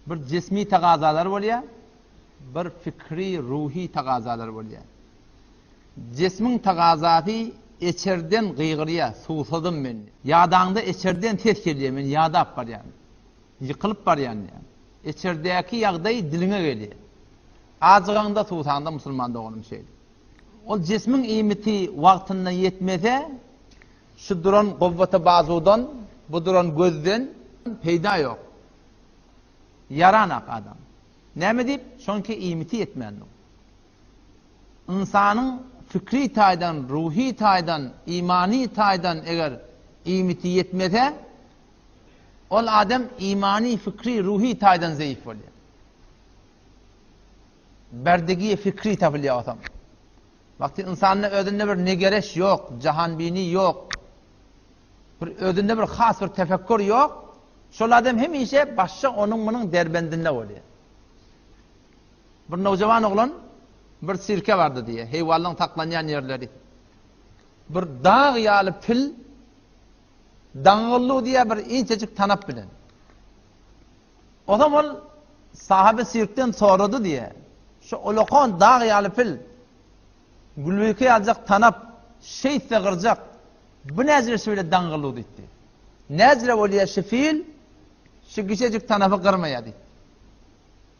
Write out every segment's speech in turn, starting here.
Bir jismi tagazalar bolýar, bir fikri, ruhy tagazalar bolýar. Jismiň tagazasy eçerden gygyrýar, suwsadym men. Ýadaňda eçerden ses gelýär, men ýadap barýan. Ýykylyp barýan diýýär. Eçerdäki ýagdaý diliňe gelýär. Ajygaňda, suwsaňda musulman doganym şeýle. Ol jismiň iýmiti wagtynda ýetmese, şu duran gowwata bazuwdan, bu duran gözden peýda ýok. Ýaranak adam. Näme diýip? Şoňki iýmiti ýetmändir. Ynsanyň fikri taýdan, ruhy taýdan, imany taýdan eger iýmiti ýetmese, ol adam imany, fikri, ruhy taýdan zeýif bolýar. Berdigi fikri tapylýar otam. Wagty ynsanda özünde bir nigereş ýok, jahanbini ýok, bir özünde bir has bir tefekkür ýok, şol adam hemişe başga onuň-munuň derbendinde bolýar. Bir nowjawan oglan bir sirke bardy diýýär, heýwanlaryň saklanýan ýerleri. Bir dag ýaly pil daňyldy diýýär bir inçejik tanap bilen. Ozam ol sahaby sirkden sorady diýýär. Şu ulakan dag ýaly pil, Gülbike ýaljak tanap, şeýtse gyrjak, bu näjire şeýle daňgyldy diýdi. Näjire bolýar şu fil, şu giçejik tanapy gyrmaýar diýdi.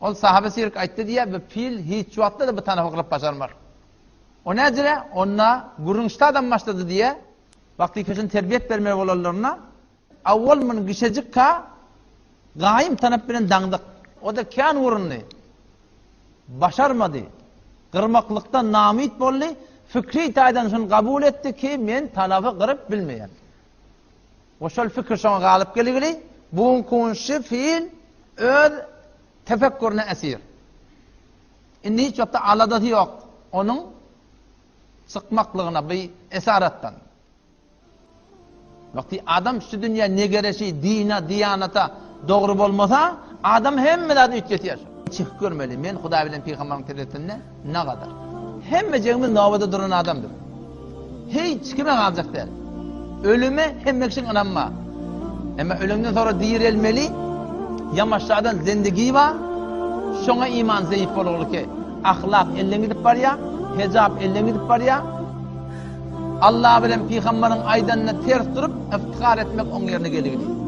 Ol sahaby sirk aýtdy diýýär, bu fil hiç wagtda-da bu tanapy gyryp başarmar. O näjire? Onda gürrüň ştadan başlady diýýär. Wagty köşün terbiýet bermeli bolanlarynda, Awwal muny gişejik ka gaýym tanap bilen daňdyk. O-da kän urundy. Başarmady. Gyrmaklykdan namyt boldy. Fikri taýdan şuny kabul etdi ki, men tanapy gyryp bilmeýän. We şol fikir şoňa galyp geligili, bu günki şu fiil öz tefekkurine esir. Indi hiç wagtda aladasy ýok onuň çykmaklygyna bu esaratdan. Wagty adam şu dünýä negereşi, dine, diýanata dogry bolmasa, adam hemme zady üýtgetýär. Çekip görmeli, men Hudaý bilen pygambaryň terezisinde nagadar. Hemmejegimiz nobada duran adamdyr. Hiç kime galjak däl. Ölüme hemme kişiň ynamy bar. Emma ölenden sonra direlmeli, ýamaşadan zendigi bar. Şoňa iman zeýif bolugly ki, ahlak elden gidip barýar, hejap elden gidip barýar. Allah bilen pygambaryň aýdanyna ters durup, iftihar etmek oň ýerine geligini.